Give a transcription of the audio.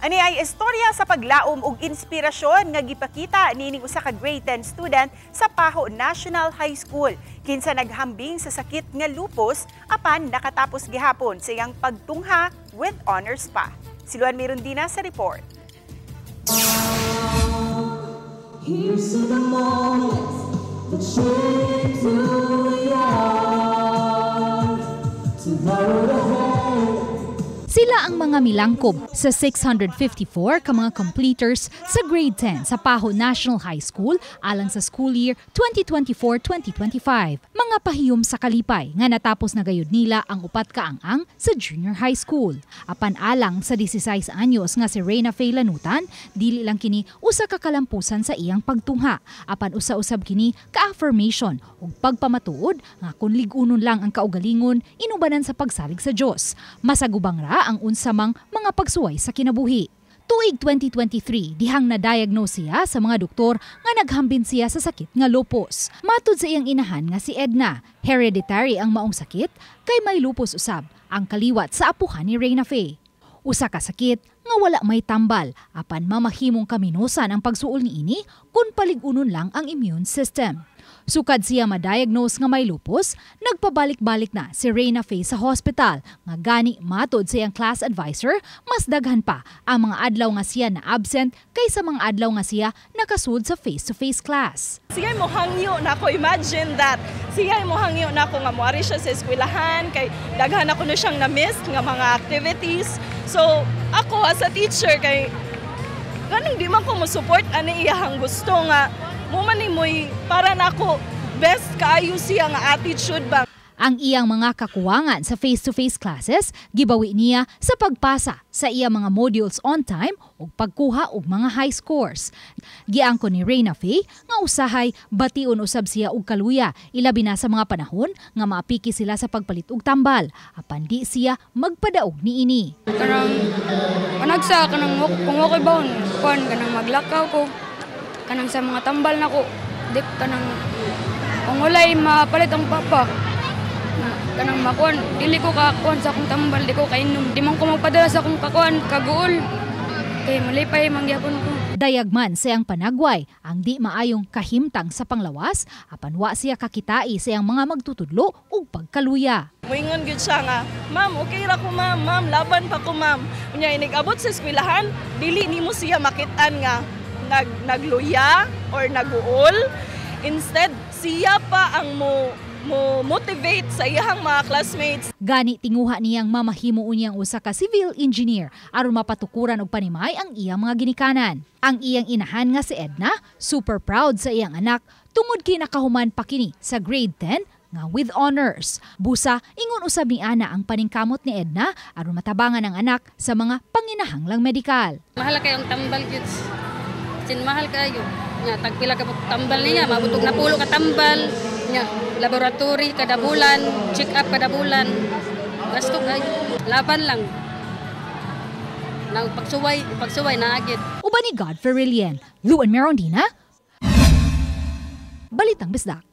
Ani ay istorya sa paglaom ug inspirasyon nga gipakita niining usa ka grade 10 student sa Pajo National High School, kinsa naghambing sa sakit nga lupus apan nakatapos gihapon sa iyang pagtungha with honors pa. Si Luan Mirundina sa report. Here's to the moments that shape who we are, to the road ahead. Sila ang mga milangkob sa 654 ka mga completers sa grade 10 sa Pajo National High School alang sa school year 2024-2025. Mga pahiyom sa kalipay nga natapos na gayud nila ang upat ka ang-ang sa junior high school. Apan alang sa 16 anyos nga si Reyna Faye Lanutan, dili lang kini usa ka kalampusan sa iyang pagtungha. Apan usa-usab kini ka-affirmation ug pagpamatuod nga kun lig-unon lang ang kaugalingon inubanan sa pagsalig sa Dios, masagubang ra ang unsamang mga pagsuway sa kinabuhi. Tuig 2023, dihang na-diagnose siya sa mga doktor nga naghambin siya sa sakit nga lupus. Matud sa iyang inahan nga si Edna, hereditary ang maong sakit kay may lupus usab ang kaliwat sa apuhan ni Reyna Faye. Usa ka sakit nga wala may tambal apan mamahimong kaminusan ang pagsuol niini kung palig-unon lang ang immune system. Sukad siya ma-diagnose nga may lupus, nagpabalik-balik na si Reyna Faye sa hospital nga gani matod sa iyang class advisor, mas daghan pa ang mga adlaw nga siya na absent kaysa mga adlaw nga siya nakasud sa face-to-face class. Siya mo hangyo na ako, imagine that. Siya mo hangyo na ako nga moari siya sa eskwelahan kay daghan ako na siyang na-miss nga mga activities. So ako as a teacher, kay ganang di man ko mo support ani iyahang gusto nga mo man ni mo'y para nako best kaayo siya nga attitude ba. Ang iyang mga kakuwangan sa face-to-face classes, gibawi niya sa pagpasa sa iyang mga modules on time ug pagkuha og mga high scores. Giangko ni Reyna Faye nga usahay bation usab siya og kaluya, ilabi na sa mga panahon nga maapiki sila sa pagpalit og tambal, apan di siya magpadaog niini. Kanang panagsa, kanang kung okay ba, kuan, kanang maglakaw ko kanang sa mga tambal nako, di kanang kung walay mapalit ang papa na, kanang makuan, dili ko kakuan sa akong tambal, di ko kainom, di man ko magpadala sa akong kakuan kaguol kay malipay man gyapon ko. Dayagman sa iyang panagway ang di maayong kahimtang sa panglawas, apan wa siya kakitai sa iyang mga magtutudlo ug pagkaluya. Moingon gyud siya nga, "Ma'am, okay ra ko, ma'am, ma'am, laban pa ko, ma'am." Unya inig abot sa eskwelahan, dili nimo siya makit-an nga nagluya or naguol. Instead, siya pa ang mo motivate sa iyang mga classmates. Gani tinguha niyang mamahimo unyang usa ka civil engineer aron mapatukuran og panimay ang iyang mga ginikanan. Ang iyang inahan nga si Edna, super proud sa iyang anak tungod kay nakahuman pa kini sa grade 10 nga with honors. Busa, ingon usab ni Ana ang paningkamot ni Edna aron matabangan ang anak sa mga panginahanglang medikal. Mahal kayong tambal gyud. Sin mahal kayo. Nya tagpila ka tambal niya, mabutog na pulo ka tambal. Nya laboratory kada bulan, check up kada bulan. Gasto kayo. Laban lang. Nang pagsuway, pagsuway na agid. Uban ni Godfrey Rilien, Luan Merondina, Balitang Bisdak.